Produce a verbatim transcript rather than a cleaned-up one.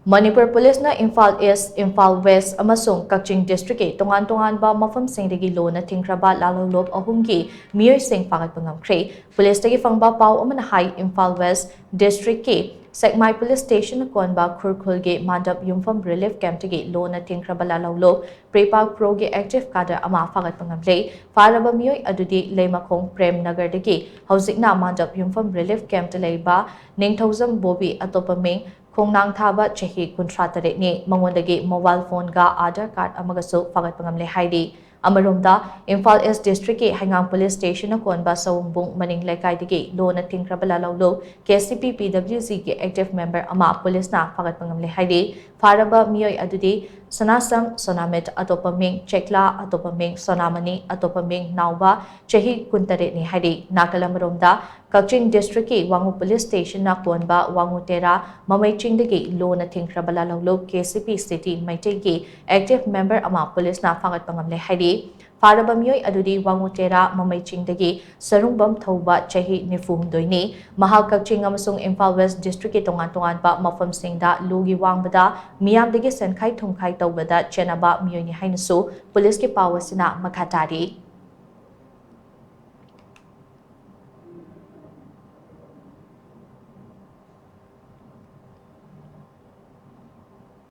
ꯃꯅꯤꯄꯨꯔ ꯄꯨꯂꯤꯁꯅ ꯏꯝꯐꯥꯜ ꯏꯁ, ꯏꯝꯐꯥꯜ ꯋꯦꯁ ꯑꯃꯁꯨꯡ ꯀꯛꯆꯤꯡ ꯗꯤꯁꯇ꯭ꯔꯤꯛꯀꯤ ꯇꯣꯉꯥꯟ ꯇꯣꯉꯥꯟꯕ ꯃꯐꯝꯁꯤꯡꯗꯒꯤ ꯂꯣꯟꯅ ꯊꯤꯡꯈ꯭ꯔꯕ ꯂꯥꯜꯍꯧꯂꯨꯞ ꯑꯍꯨꯝꯒꯤ ꯃꯤꯑꯣꯏꯁꯤꯡ ꯐꯥꯒꯠꯄ ꯉꯝꯈ꯭ꯔꯦ꯫ ꯄꯨꯂꯤꯁꯇꯒꯤ ꯐꯪꯕ ꯄꯥꯎ ꯑꯃꯅ ꯍꯥꯏ, ꯏꯝꯐꯥꯜ ꯋꯦꯁ ꯗꯤꯁꯇ꯭ꯔꯤꯛꯀꯤ ꯁꯦꯛꯃꯥꯏ ꯄꯨꯂꯤꯁ ꯁ꯭ꯇꯦꯁꯟꯅ ꯀꯣꯟꯕ ꯈꯨꯔꯈꯨꯜꯒꯤ ꯃꯥꯟꯗꯞ ꯌꯨꯝꯐꯝ ꯔꯤꯂꯤꯐ ꯀꯦꯝꯞꯇꯒꯤ ꯂꯣꯟꯅ ꯊꯤꯡꯈ꯭ꯔꯕ ꯂꯥꯜꯍꯧꯂꯨꯞ ꯄ꯭ꯔꯤꯄꯥꯛ ꯄ꯭ꯔꯣꯒꯤ ꯑꯦꯛꯇꯤꯚ ꯀꯥꯗꯔ ꯑꯃ ꯐꯥꯒꯠꯄ ꯉꯝꯂꯦ꯫ ꯐꯥꯔꯕ ꯃꯤꯑꯣꯏ ꯑꯗꯨꯗꯤ ꯂꯩꯃꯈꯣꯡ ꯄ꯭ꯔꯦꯝ ꯅꯒꯔꯗꯒꯤ, ꯍꯧꯖꯤꯛꯅ ꯃꯥꯟꯗꯞ ꯌꯨꯝꯐꯝ ꯔꯤꯂꯤꯐ ꯀꯦꯝꯞꯇ ꯂꯩꯕ ꯅꯤꯡꯊꯧꯖꯝ ꯕꯣꯕꯤ, ꯑꯇꯣꯞꯄ ꯃꯤꯡ ꯈꯣꯡꯅꯥꯡ ꯊꯥꯕ, ꯆꯍꯤ ꯀꯨꯟꯊ꯭ꯔꯥ ꯇꯔꯦꯠꯅꯤ꯫ ꯃꯉꯣꯟꯗꯒꯤ ꯃꯣꯕꯥꯏꯜ ꯐꯣꯟꯒ ꯑꯥꯙꯥꯔ ꯀꯥꯔꯗ ꯑꯃꯒꯁꯨ ꯐꯥꯒꯠꯄ ꯉꯝꯂꯦ ꯍꯥꯏꯔꯤ꯫ ꯑꯃꯔꯣꯝꯗ, ꯏꯝꯐꯥꯜ ꯏꯁ ꯗꯤꯁꯇ꯭ꯔꯤꯛꯀꯤ ꯍꯩꯉꯥꯡ ꯄꯨꯂꯤꯁ ꯁ꯭ꯇꯦꯁꯟꯅ ꯀꯣꯟꯕ ꯁꯋꯨꯝꯕꯨꯡ ꯃꯅꯤꯡ ꯂꯩꯀꯥꯏꯗꯒꯤ ꯂꯣꯟꯅ ꯊꯤꯡꯈ꯭ꯔꯕ ꯂꯥꯜꯍꯧꯂꯨꯞ ꯀꯦ ꯁꯤ ꯄꯤ ꯄꯤ ꯗꯕ꯭ꯂꯤꯎ ꯖꯤꯒꯤ ꯑꯦꯛꯇꯤꯚ ꯃꯦꯝꯕꯔ ꯑꯃ ꯄꯨꯂꯤꯁꯅ ꯐꯥꯒꯠꯄ ꯉꯝꯂꯦ ꯍꯥꯏꯔꯤ꯫ ꯐꯥꯔꯕ ꯃꯤꯑꯣꯏ ꯑꯗꯨꯗꯤ ꯁꯅꯥꯁꯝ ꯁꯣꯅꯥꯃꯤꯠ, ꯑꯇꯣꯞꯄ ꯃꯤꯡ ꯆꯦꯛꯂꯥ, ꯑꯇꯣꯞꯄ ꯃꯤꯡ ꯁꯣꯅꯥꯃꯅꯤ, ꯑꯇꯣꯞꯄ ꯃꯤꯡ ꯅꯥꯎꯕ, ꯆꯍꯤ ꯀꯨꯟꯇꯔꯦꯠꯅꯤ ꯍꯥꯏꯔꯤ꯫ ꯅꯥꯀꯜ ꯑꯃꯔꯣꯝꯗ, ꯀꯛꯆꯤꯡ ꯗꯤꯁꯇ꯭ꯔꯤꯛꯀꯤ ꯋꯥꯉꯨ ꯄꯨꯂꯤꯁ ꯁ꯭ꯇꯦꯁꯟꯅ ꯀꯣꯟꯕ ꯋꯥꯉꯨ ꯇꯦꯔꯥ ꯃꯃꯩ ꯆꯤꯡꯗꯒꯤ ꯂꯣꯟꯅ ꯊꯤꯡꯈ꯭ꯔꯕ ꯂꯥꯜꯍꯧꯂꯨꯞ ꯀꯦ ꯁꯤ ꯄꯤ ꯁꯤꯇꯤ ꯃꯩꯇꯩꯒꯤ ꯑꯦꯛꯇꯤꯚ ꯃꯦꯝꯕꯔ ꯑꯃ ꯄꯨꯂꯤꯁꯅ ꯐꯥꯒꯠꯄ ꯉꯝꯂꯦ ꯍꯥꯏꯔꯤ꯫ ꯐꯥꯔꯕ ꯃꯤꯑꯣꯏ ꯑꯗꯨꯗꯤ ꯋꯥꯉꯨ ꯇꯦꯔꯥ ꯃꯃꯩ ꯆꯤꯡꯗꯒꯤ ꯁꯔꯨꯡꯕꯝ ꯊꯧꯕ, ꯆꯍꯤ ꯅꯤꯐꯨ ꯍꯨꯝꯗꯣꯏꯅꯤ꯫ ꯃꯍꯥꯛ ꯀꯛꯆꯤꯡ ꯑꯃꯁꯨꯡ ꯏꯝꯐꯥꯜ ꯋꯦꯁ ꯗꯤꯁꯇ꯭ꯔꯤꯛꯀꯤ ꯇꯣꯉꯥꯟ ꯇꯣꯉꯥꯟꯕ ꯃꯐꯝꯁꯤꯡꯗ ꯂꯨꯒꯤ ꯋꯥꯡꯃꯗ ꯃꯤꯌꯥꯝꯗꯒꯤ ꯁꯦꯟꯈꯥꯏ ꯊꯨꯝꯈꯥꯏ ꯇꯧꯕꯗ ꯆꯦꯟꯅꯕ ꯃꯤꯑꯣꯏꯅꯤ ꯍꯥꯏꯅꯁꯨ ꯄꯨꯂꯤꯁꯀꯤ ꯄꯥꯎ ꯑꯁꯤꯅ ꯃꯈꯥ ꯇꯥꯔꯤ꯫